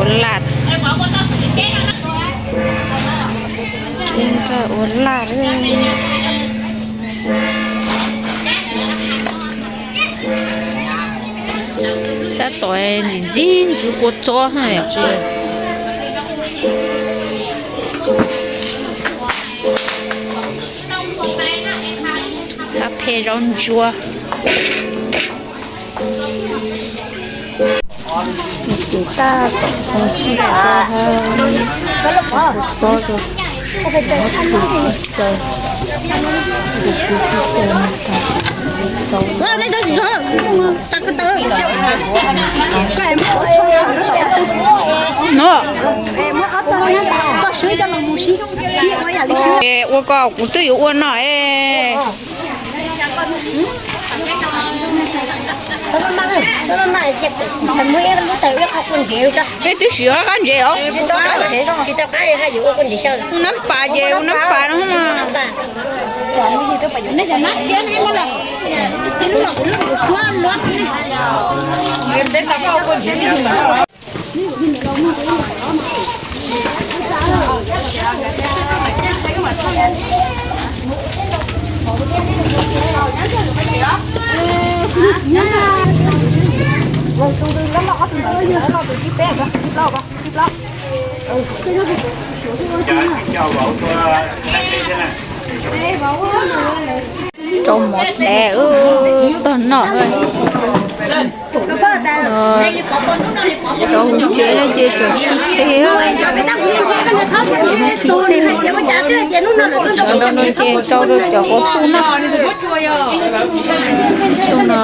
Laj, ua laj. Tab tom ntxim ntxim ntsuv kua txob. Tab phem zaub ntsuab. Ces tab tom ua sib txob rau, ua sib txob rau, ua sib txob. No, ua ko kuv twb yuav ua no es. Peb twb sim ua qab ntsev os. Ua nab pas ces ua nab pas no. Rau mov tas, tog noj. Rau hauv tsev no ces tseem khi teg, khi teg, no ces rau rau cov quav tuj noj. Tuj no.